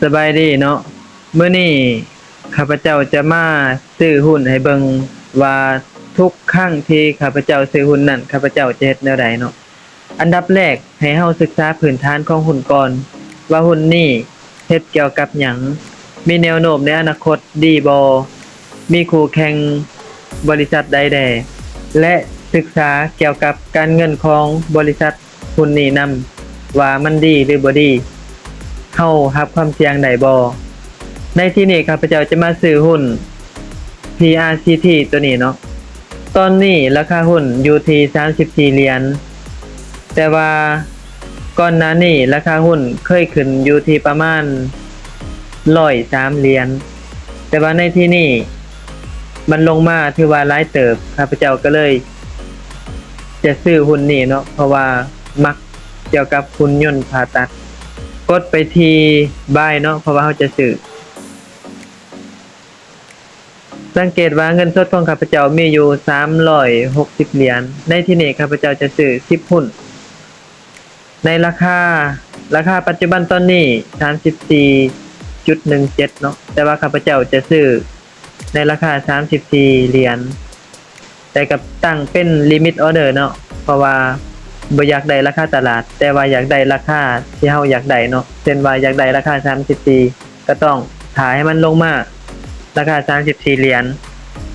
ສະບາຍດີເນາະ, ມື້ນີ້ຂ້າພະເຈົ້າຈະມາຊື້ຫຸ້ນໃຫ້ເບິ່ງວ່າທຸກຄັ້ງທີ່ຂ້າພະເຈົ້າຊື້ຫຸ້ນນັ້ນ ຂ້າພະເຈົ້າຈະເຮັດແນວໃດເນາະ. ອັນດັບແລກໃຫ້ເຮົາສຶກສາພື້ນຖານຂອງຫຸ້ນກ່ອນ ວ່າຫຸ້ນນີ້ເຮັດກ່ຽວກັບຫຍັງ, ມີແນວໂນ້ມໃນອະນາຄົດດີບໍ່, ມີຄູ່ແຂ່ງບໍລິສັດໃດແດ່ ແລະ ສຶກສາກ່ຽວກັບການເງິນຂອງບໍລິສັດ ຫຸ້ນນີ້ນຳວ່າມັນດີຫຼືບໍ່ດີ, ເຮົາຮັບຄວາມສ່ຽງໄດ້ບໍ່. ໃນທີ່ນີ້ຂ້າພະເຈົ້າຈະມາຊື້ຫຸ້ນ ພີອາຊີທີ ຕົວນີ້ເນາະ. ຕອນນີ້ລາຄາຫຸ້ນຢູ່ທີ່ສາມສິບສີ່ຫຼຽນ, ແຕ່ວ່າກ່ອນໜ້ານີ້ລາຄາຫຸ້ນເຄີຍຂຶ້ນຢູ່ທີ່ປະມານຮ້ອຍສາມຫຼຽນ, ແຕ່ວ່າໃນທີ່ນີ້ມັນລົງມາຖືວ່າຫຼາຍເຕີບ, ຂ້າພະເຈົ້າກໍເລີຍ ຈະຊື້ຫຸ້ນນີ້ເນາະ ເພາະວ່າມັກກ່ຽວກັບຫຸ້ນຍົນຜ່າຕັດ. ກົດໄປທີ່ ບາຍ ເນາະ ເພາະວ່າເຮົາຈະຊື້. ສັງເກດວ່າເງິນສົດຂອງຂ້າພະເຈົ້າມີຢູ່ສາມຮ້ອຍຫົກສິບຫຼຽນ, ໃນທີ່ນີ້ຂ້າພະເຈົ້າຈະຊື້ສິບຫຸ້ນ ໃນລາຄາ, ລາຄາປັດຈຸບັນຕອນນີ້ສາມສິບສີ່ຈຸດໜຶ່ງເຈັດເນາະ, ແຕ່ວ່າຂ້າພະເຈົ້າຈະຊື້ ໃນລາຄາສາມສິບສີ່ຫຼຽນ ແຕ່ກໍຕັ້ງເປັນລິມິດອໍເດີເນາະ ເພາະວ່າບໍ່ຢາກໄດ້ລາຄາຕະຫຼາດ ແຕ່ວ່າຢາກໄດ້ລາຄາທີ່ເຮົາຢາກໄດ້ເນາະ, ເຊັ່ນວ່າຢາກໄດ້ລາຄາສາມສິບສີ່ ກໍຕ້ອງຖ້າໃຫ້ມັນລົງມາລາຄາສາມສິບສີ່ຫຼຽນ,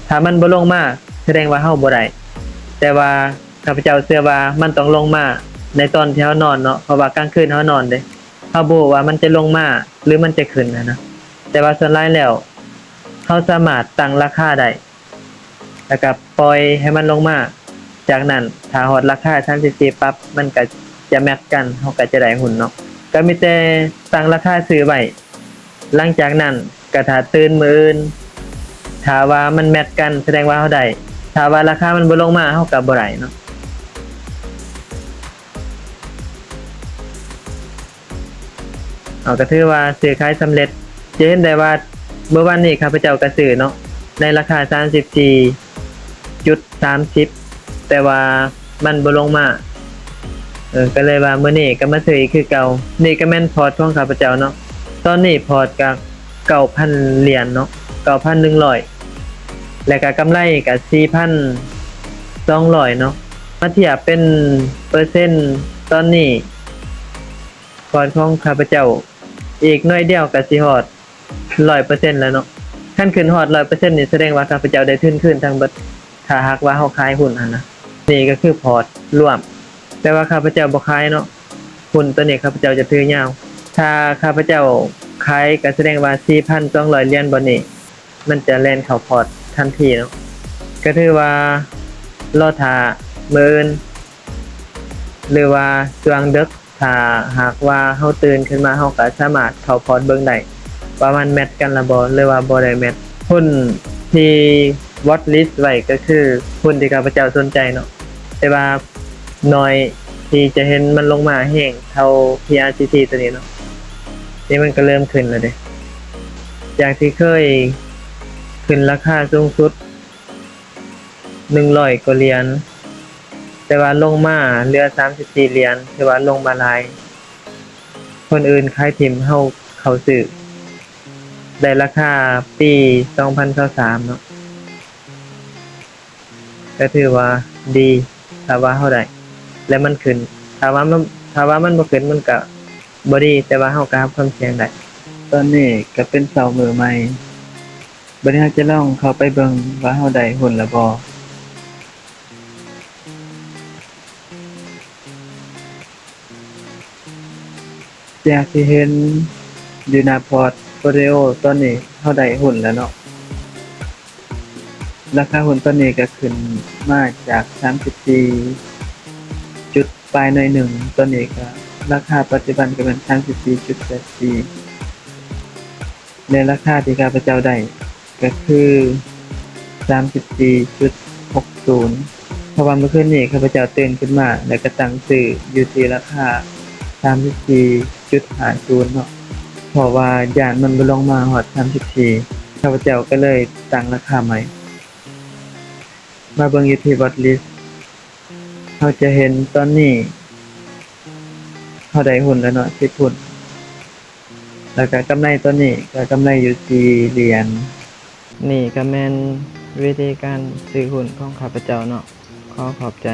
ຖ້າມັນບໍ່ລົງມາສະແດງວ່າເຮົາບໍ່ໄດ້, ແຕ່ວ່າຂ້າພະເຈົ້າເຊື່ອວ່າມັນຕ້ອງລົງມາໃນຕອນທີ່ເຮົານອນເນາະ ເພາະວ່າກາງຄືນເຮົານອນເດ້ ເຮົາບໍ່ຮູ້ວ່າມັນຈະລົງມາ ຫຼື ມັນຈະຂຶ້ນຫັ້ນນະ, ແຕ່ວ່າສ່ວນຫຼາຍແລ້ວ ເຮົາສາມາດຕັ້ງລາຄາໄດ້ ແລ້ວກໍປ່ອຍໃຫ້ມັນລົງມາ, ຈາກນັ້ນຖ້າຮອດລາຄາສາມສິບສີ່ປັບ ມັນກໍຈະແມັດກັນ ເຮົາກໍຈະໄດ້ຫຸ້ນເນາະ, ກໍມີແຕ່ຕັ້ງລາຄາຊື້ໄວ້ ຫຼັງຈາກນັ້ນກໍຖ້າຕື່ນມື້ອື່ນ ຖ້າວ່າມັນແມັດກັນສະແດງວ່າເຮົາໄດ້, ຖ້າວ່າລາຄາມັນບໍ່ລົງມາ ເຮົາກໍບໍ່ໄດ້ເນາະ. ເຮົາກໍຖືວ່າຊື້ຂາຍສຳເລັດ. ຈະເຫັນໄດ້ວ່າມື້ວານນີ້ຂ້າພະເຈົ້າກໍຊື້ເນາະ ໃນລາຄາສາມສິບສີ່ຈຸດສາມສິບ ແຕ່ວ່າມັນບໍ່ລົງມາ, ເອີ ກໍເລີຍວ່າມື້ນີ້ກໍມາຊື້ອີກຄືເກົ່າ. ນີ້ກໍແມ່ນພອດຂອງຂ້າພະເຈົ້າເນາະ, ຕອນນີ້ພອດກໍເກົ້າພັນຫຼຽນເນາະ, ເກົ້າພັນໜຶ່ງຮ້ອຍ ແລ້ວກໍກຳໄລກໍສີ່ພັນສອງຮ້ອຍເນາະ. ມາທຽບເປັນເປີເຊັນຕອນນີ້ ພອດຂອງຂ້າພະເຈົ້າ ອີກໜ້ອຍດຽວກໍຊິຮອດຮ້ອຍເປີເຊັນແລ້ວເນາະ. ຄັນຂຶ້ນຮອດຮ້ອຍເປີເຊັນນີ້ ສະແດງວ່າຂ້າພະເຈົ້າໄດ້ທຶນຄືນທັງເບິດ ຖ້າຫາກວ່າເຮົາຂາຍຫຸ້ນຫັ້ນນະ. ນີ້ກໍຄືພອດລວມ, ແຕ່ວ່າຂ້າພະເຈົ້າບໍ່ຂາຍເນາະ, ຫຸ້ນຕົວນີ້ຂ້າພະເຈົ້າຈະຖືຍາວ. ຖ້າຂ້າພະເຈົ້າຂາຍ ກໍສະແດງວ່າສີ່ພັນສອງຮ້ອຍຫຼຽນບ່ອນນີ້ ມັນຈະແລ່ນເຂົ້າພອດທັນທີເນາະ. ກໍຖືວ່າລໍຖ້າມື້ອື່ນ ຫຼືວ່າຊ່ວງເດິກ ຖ້າຫາກວ່າເຮົາຕື່ນຂຶ້ນມາ ເຮົາກໍສາມາດເຂົ້າພອດເບິ່ງໄດ້ວ່າມັນແມັດກັນລະບໍ່ ຫຼືວ່າບໍ່ໄດ້ແມັດ. ຫຸ້ນທີ່ວອດລິສໄວ້ກໍຄືຫຸ້ນທີ່ຂ້າພະເຈົ້າສົນໃຈເນາະ, ແຕ່ວ່າໜ້ອຍທີ່ຈະເຫັນມັນລົງມາແຮງເທົ່າ ພີອາຊີທີ ຕົວນີ້ເນາະ. ນີ້ມັນກໍເລີ່ມຂຶ້ນແລ້ວເດ້, ຈາກທີ່ເຄີຍຂຶ້ນລາຄາສູງສຸດ ໜຶ່ງຮ້ອຍກວ່າຫຼຽນ, ແຕ່ວ່າລົງມາເຫຼືອສາມສິບສີ່ຫຼຽນ ຖືວ່າລົງມາຫຼາຍ. ຄົນອື່ນຂາຍຖິ້ມ ເຮົາເຂົ້າຊື້ ໄດ້ລາຄາປີສອງພັນຊາວສາມເນາະ, ກໍຖືວ່າດີ ຖ້າວ່າເຮົາໄດ້ ແລະ ມັນຂຶ້ນ. ຖ້າວ່າມັນ ຖ້າວ່າມັນບໍ່ຂຶ້ນ ມັນກໍບໍ່ດີ, ແຕ່ວ່າເຮົາກໍຮັບຄວາມສ່ຽງໄດ້. ຕອນນີ້ກໍເປັນເຊົ້າມື້ໃໝ່. ບັດນີ້ເຮົາຈະລອງເຂົ້າໄປເບິ່ງວ່າເຮົາໄດ້ຫຸ້ນແລ້ວບໍ່. ຈາກທີ່ເຫັນຢູ່ໜ້າພອດໂຟລິໂອ ຕອນນີ້ເຮົາໄດ້ຫຸ້ນແລ້ວເນາະ. ລາຄາຫຸ້ນຕອນນີ້ກໍຂຶ້ນມາຈາກສາມສິບສີ່ຈຸດປາຍໜ້ອຍໜຶ່ງ, ຕອນນີ້ກໍລາຄາປັດຈຸບັນກໍແມ່ນສາມສິບສີ່ຈຸດແປດສີ່ ແລະ ລາຄາທີ່ຂ້າພະເຈົ້າໄດ້ກໍຄືສາມສິບສີ່ຈຸດຫົກສູນ ເພາະວ່າມື້ຄືນນີ້ຂ້າພະເຈົ້າຕື່ນຂຶ້ນມາ ແລ້ວກໍຕັ້ງຊື້ຢູ່ທີ່ລາຄາສາມສິບສີ່ຈຸດຫ້າສູນເນາະ, ເພາະວ່າຢ້ານມັນບໍ່ລົງມາຮອດສາມສິບສີ່ ຂ້າພະເຈົ້າກໍເລີຍຕັ້ງລາຄາໃໝ່. ມາເບິ່ງຢູ່ທີ່ວອດລິສ ເຮົາຈະເຫັນຕອນນີ້ເຮົາໄດ້ຫຸ້ນແລ້ວເນາະ ສິບຫຸ້ນ. ແລ້ວກໍກຳໄລຕົວນີ້ ກໍກຳໄລຢູ່ສີ່ຫຼຽນ. ນີ້ກໍແມ່ນວິທີການຊື້ຫຸ້ນຂອງຂ້າພະເຈົ້າເນາະ. ຂໍຂອບໃຈ.